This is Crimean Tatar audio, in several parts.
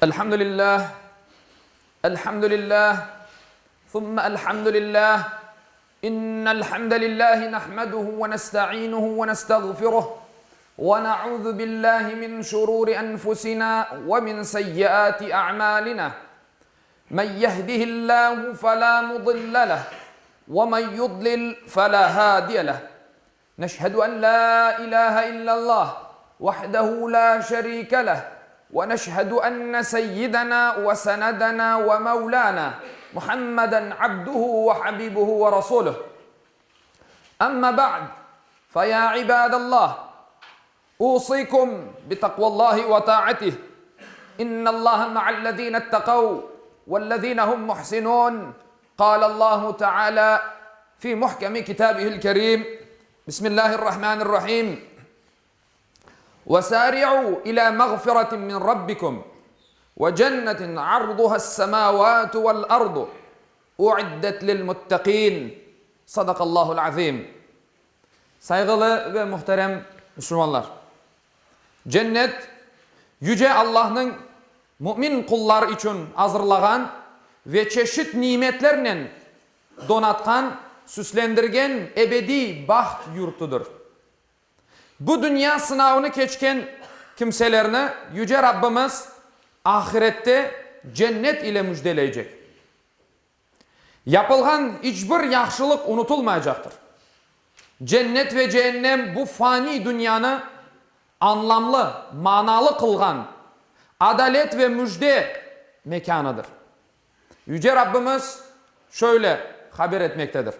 الحمد لله الحمد لله ثم الحمد لله إن الحمد لله نحمده ونستعينه ونستغفره ونعوذ بالله من شرور أنفسنا ومن سيئات أعمالنا من يهده الله فلا مضل له ومن يضلل فلا هادي له نشهد أن لا إله إلا الله وحده لا شريك له ونشهد أن سيدنا وسندنا ومولانا محمدا عبده وحبيبه ورسوله أما بعد فيا عباد الله أوصيكم بتقوى الله وطاعته إن الله مع الذين اتقوا والذين هم محسنون قال الله تعالى في محكم كتابه الكريم بسم الله الرحمن الرحيم وسارعوا إلى مغفرة من ربكم وجنة عرضها السماوات والأرض أعدت للمتقين صدق الله العظيم Sayğılı ve muhterem musulmanlar! Cennet, Yüce Allahnıñ mümin qullar içün azırlağan ve çeşit nimetlernen donatqan, süslendirgen ebediy baht yurtudır. Bu dünya sınavını keçken kimselerni Yüce Rabbimiz ahirette cennet ile müjdeleycek. Yapılğan iç bir yahşılıq unutılmaycaqtır. Cennet ve ceennem bu faniy dünyanı añlamlı, manalı qılğan adalet ve müjde mekânıdır. Yüce Rabbimiz şöyle haber etmektedir,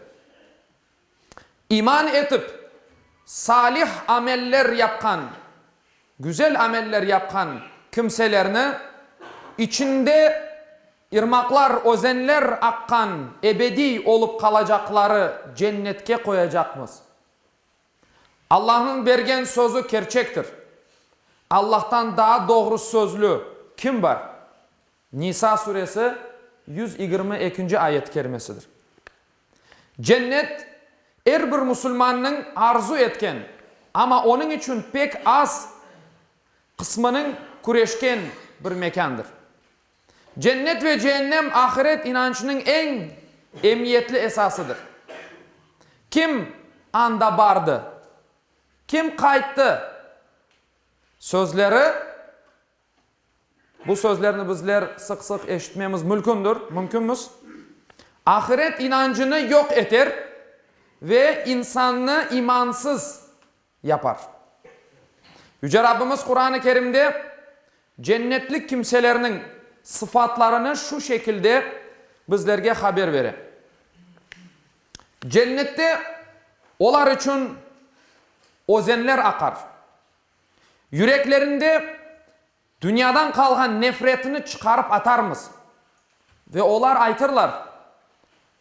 İman etip, salih ameller yapqan, güzel ameller yapqan kimselerni içinde irmaqlar, özenler aqqan ebediy olıp qalacaqları cennetke qoyacaqmız. Allahnıñ bergen sözü kerçektir. Allahtan daa doğru sözlü kim bar? Nisa suresi, 122-nci ayet kerimesidir. Cennet, er bir musulmannıñ arzu etken, amma onıñ içün pek az qısmınıñ küreşken bir mekândır. Cennet ve ceennem ahiret inançınıñ eñ emiyetli esasıdır. Kim anda bardı? Kim qayttı? Sözleri. Bu sözlerni bizler sıq-sıq eşitmemiz mülkündür, mümkünmiz. Ahiret inancını yoq eter ve insannı imansız yapar. Yüce Rabbimiz Quran-ı Kerimde cennetlik kimselerniñ sıfatlarını şu şekilde bizlerge haber bere, Cennette olar içün özenler aqar. Yüreklerinde dünyadan qalğan nefretni çıqarıp atarmız. Ve olar aytırlar,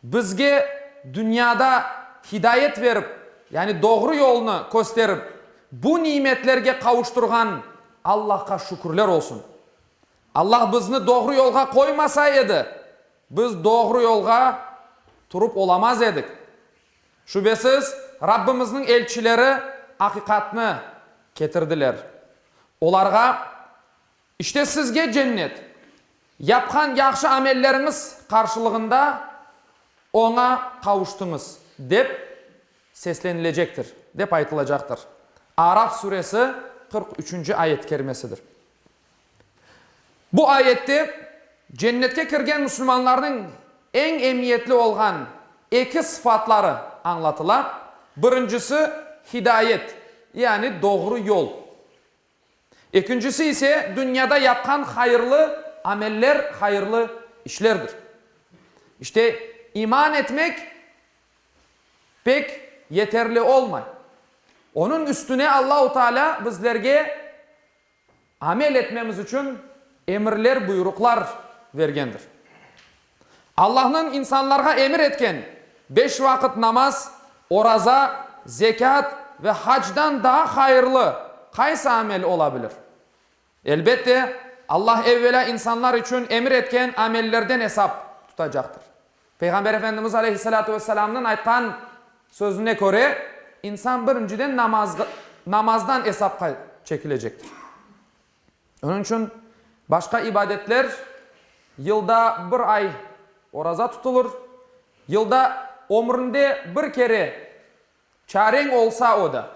Bizge dünyada hidayet verip, yani doğru yolnı kösterip, bu nimetlerge qavuştırğan Allahqa şükürler olsun. Allah bizni doğru yolğa qoymasa edi, biz doğru yolğa turıp olamaz edik. Şübesiz, Rabbimizniñ elçileri aqiqatnı ketirdiler. Olarğa, İşte sizge cennet, yapqan yahşı amelleriñiz qarşılığında oña qavuştıñız, dep seslenilecektir, dep aytılacaqtır. Araf suresi, 43-nci ayet kerimesidir. Bu ayette cennetke kirgen musulmanlarnıñ eñ emiyetli olğan eki sıfatları añlatıla, birincisi, hidayet, yani doğru yol, ekincisi ise, dünyada yapqan hayırlı ameller, hayırlı işlerdir. İşte, iman etmek pek yeterli olmay. Onıñ üstüne Allahu Teala bizlerge Amel etmemiz içün emirler, buyruqlar bergendir. Allahnıñ insanlarğa emir etken beş vaqıt namaz, oraza, zekât ve hacdan daa hayırlı qaysı amel ola bilir? Elbette, Allah evvelâ insanlar içün emir etken amellerden esap tutacaqtır. Peyğamber Efendimiz aleyhissalâtu vesselâmnıñ aytqan sözüne köre, insan birinciden namazdan esapqa çekilecektir. Onıñ içün. Başqa ibadetler, yılda bir ay oraza tutulır, yılda ömründe bir kere çareñ olsa o da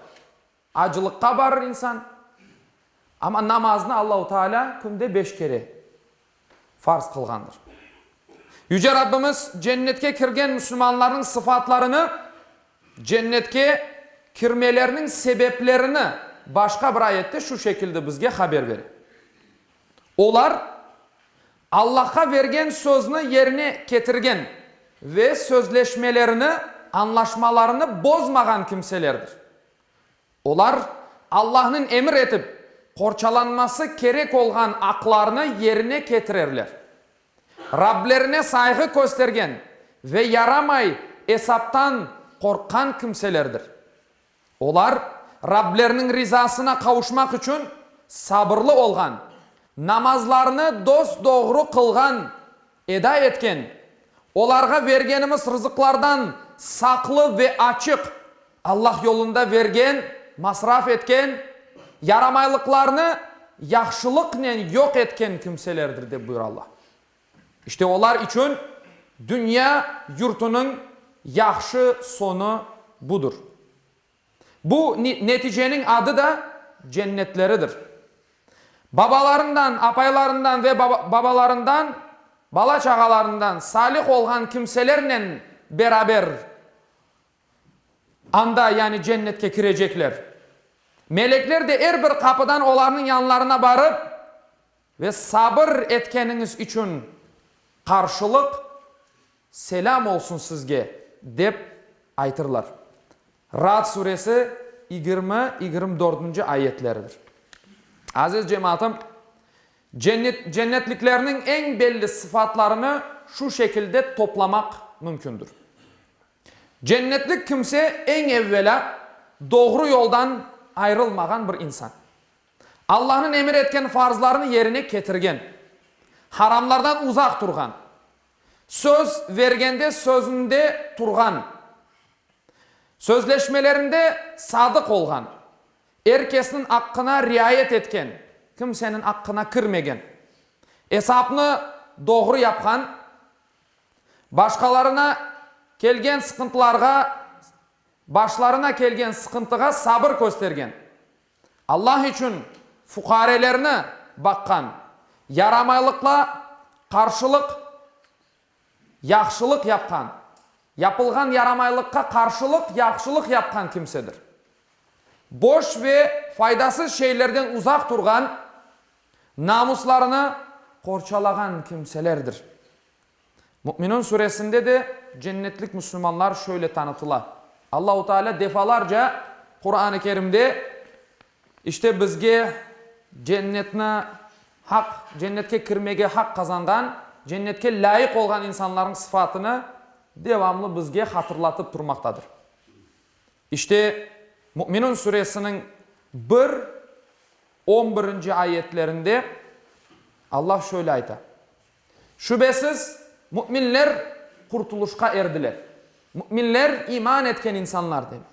acılıqqa barır insan. Amma namaznı Allahu Teala künde beş kere farz qılğandır. Yüce Rabbimiz cennetke kirgen müslümanlarnıñ sıfatlarını, cennetke kirmeleriniñ sebeplerini başqa bir ayette şu şekilde bizge haber bere. Olar, Allahqa bergen sözni yerine ketirgen ve sözleşmelerini, añlaşmalarını bozmağan kimselerdir. Olar, Allahnıñ emir etip, qorçalanması kerek olğan aqlarnı yerine ketirerler. Rablerine sayğı köstergen ve yaramay esaptan qorqqan kimselerdir. Olar, Rableriniñ rizasına qavuşmaq içün sabırlı olğan, namazlarını dos-doğru qılğan, eda etken, olarğa vergenimiz rızıqlardan saqlı ve açıq, Allah yolunda vergen, masraf etken, yaramaylıqlarnı yahşılıqnen yoq etken kimselerdir, dep buyura Allah. İşte olar içün dünya yurtunıñ yahşı soñu budır. Bu neticeniñ adı da cennetleridir. Babalarından, apaylarından ve babalarından, bala-çağalarından salih olğan kimselernen beraber anda, yani cennetke kirecekler. Melekler de er bir qapıdan olarnıñ yanlarına barıp, Ve sabır etkeniñiz içün qarşılıq, Selâm olsun sizge, dep aytırlar. Ra'd suresi 20, 24-nci ayetleridir. Aziz cemaatım, cennet, cennetliklerniñ eñ belli sıfatlarını şu şekilde toplamaq mümkündür. Cennetlik kimse eñ evvelâ doğru yoldan ayrılmağan bir insan. Allahnıñ emir etken farzlarını yerine ketirgen, haramlardan uzaq turğan, söz vergende sözünde turğan, sözleşmelerinde sadıq olğan, er kesniñ aqqına riayet etken, kimseniñ aqqına kirmegen, esapnı doğru yapqan, başqalarına kelgen sıqıntılarğa, başlarına kelgen sıqıntığa sabır köstergen, Allah içün fuqarelerni baqqan, yaramaylıqla qarşılıq yahşılıq yapqan, yapılğan yaramaylıqqa qarşılıq yahşılıq yapqan kimsedir. Boş ve faydasız şeylerden uzaq turğan, namuslarını qorçalağan kimselerdir. Müminun suresinde de cennetlik müslümanlar şöyle tanıtıla. Allahu Teala defalarca Quran-ı Kerimde işte bizge cennetni haq, cennetke kirmege haq qazanğan, cennetke lâyıq olğan insanlarnıñ sıfatını devamlı bizge hatırlatıp turmaqtadır. İşte Müminun suresiniñ bir, on birinci ayetlerinde Allah şöyle ayta. Şübesiz, müminler qurtulışqa erdiler. Müminler, iman etken insanlar, demek.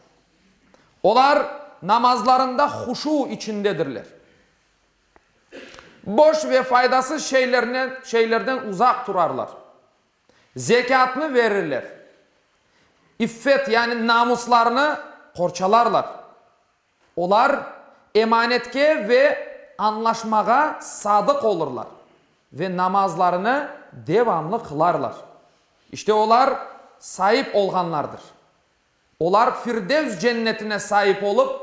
Olar namazlarında huşu içindedirler. Boş ve faydasız şeylerden uzaq turarlar. Zekâtnı verirler. İffet, yani namuslarını qorçalarlar. Olar emanetke ve añlaşmağa sadıq olurlar ve namazlarını devamlı qılarlar. İşte olar saip olğanlardır. Olar Firdevs cennetine saip olıp,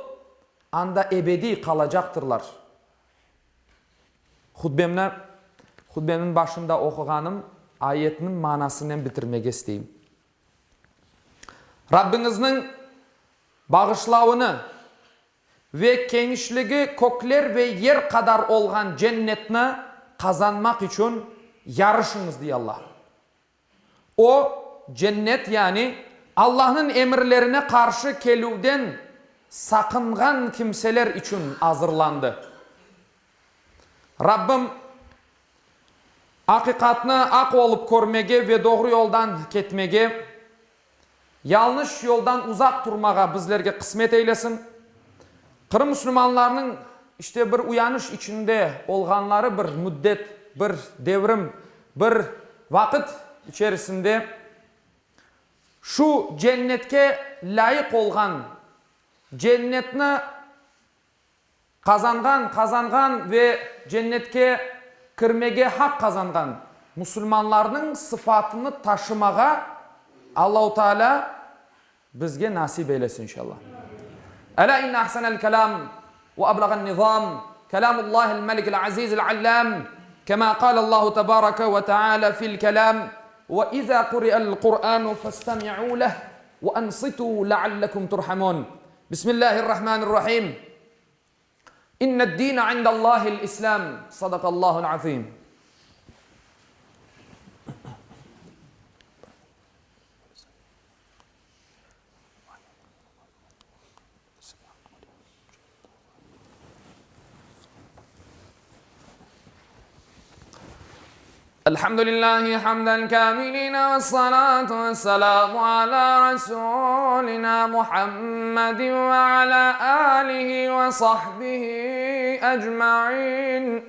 anda ebediy qalacaqtırlar. Hutbemni hutbemniñ başında oquğanım ayetniñ manasınen bitirmege isteyim. Rabbiñizniñ bağışlavını ve kenişligi kökler ve yer qadar olğan cennetni qazanmaq içün yarışıñız, dey Allah. O, cennet, yani Allahnıñ emirlerine qarşı kelüvden saqınğan kimseler içün azırlandı. Rabbim aqiqatnı aq olıp körmege ve doğru yoldan ketmege, yalnış yoldan uzaq turmağa bizlerge qısmet eylesin. Qırım müslümanlarınıñ işte bir uyanış içinde olğanları bir müddet. bir devrim, bir vaqıt içerisinde şu cennetke lâyıq olğan, cennetni qazanğan, qazanğan ve cennetke kirmege haq qazanğan musulmanlarnıñ sıfatını taşımağa Allahu Teala bizge nasip eylesin inşallah. Elâ inne ahsenel kelâm ve eblağen nizâm kelâmullâhil melikil azîzil allâm kemâ kâlellâhu tebâreke ve teâlâ fil kelâm ve izâ kuri'el Kur'ânu festemi'û leh ve ansitû leallekum turhamûn. Bismillâhirrahmânirrahîm. İnned-dîne indellâhil-İslâm. Sadakallâhul azîm. Elhamdülillahi hamden kâmiline vessalâtu vesselâmu alâ Resûlinâ Muhammedin ve alâ âlihi ve sahbihi ecmaîn.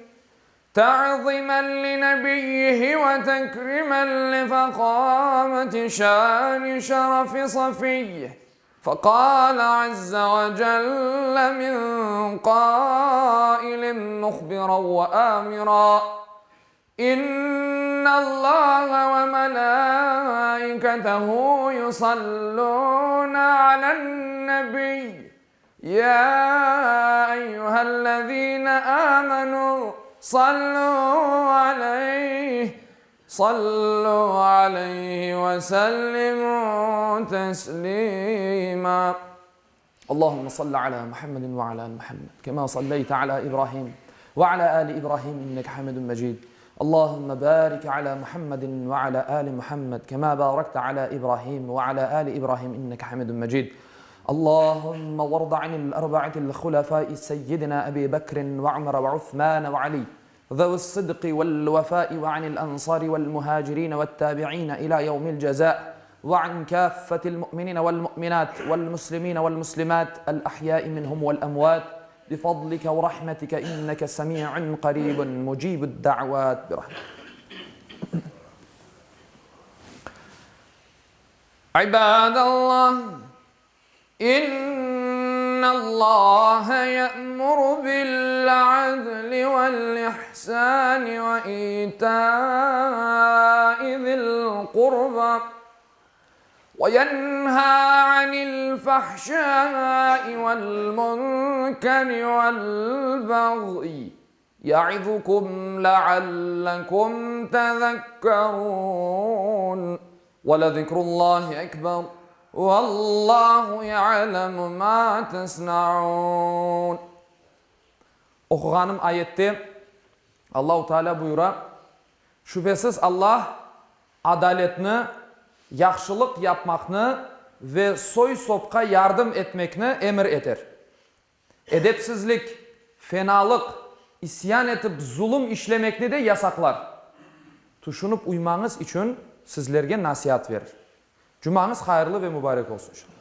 Ta'zimen li nebiyyihi ve tekrimen li fekâmeti şâni şerefi safiyyih. Fekâle azze ve celle min kâilin muhbiran ve âmira, İnnallâhe ve melâiketehu yusallûne alen-nebiy, yâ eyyühellezîne âmenû sallû aleyh, Sallu aleyhi ve sellimu teslima. Allahümme salli ala Muhammedin ve ala ali Muhammed kema salleyte ala İbrahim ve ala ali İbrahim inneke hamidun mecid. Allahümme barik ala Muhammedin ve ala ali Muhammed kema barakte ala İbrahim ve ala ali İbrahim inneke hamidun mecid. Allahümme varda anil erba'atil hulefai seyyidina Ebi Bekrin ve Ömer ve Uthman ve Ali Zevi's-sıdqi vel-vefai ve anil-ensari vel-muhacirine ve't-tabi'ine ila yevmil-ceza ve an kâffetil-mu'minine vel-mu'minat vel-muslimine vel-muslimat el-ahyai minhum vel-emvat bifadlike ve rahmetike inneke semi'un qaribun mucibud-da'vat birahmetik. İbadallah! İnnallâhe ye'muru bil-'adli vel-ihsâni ve îtâi zil-qurbâ ve yenhâ anil-fahşâi vel-munkeri vel-bagyi ya'izukum le'allekum tezekkerûn. Ve lezikrullâhi ekber. Vallahu ya'lemu ma tesna'un. Oquğanım ayette Allahu Teala buyura, Şübhesiz Allah adaletni, yahşılıq yapmaqnı ve soy-sopqa yardım etmekni emir eter. Edepsizlik, fenalıq, isyan etip zulum işlemekni de yasaqlar. Tüşünip uymañız içün sizlerge nasiat verir. Cumañız hayırlı ve mübarek olsun inşallah.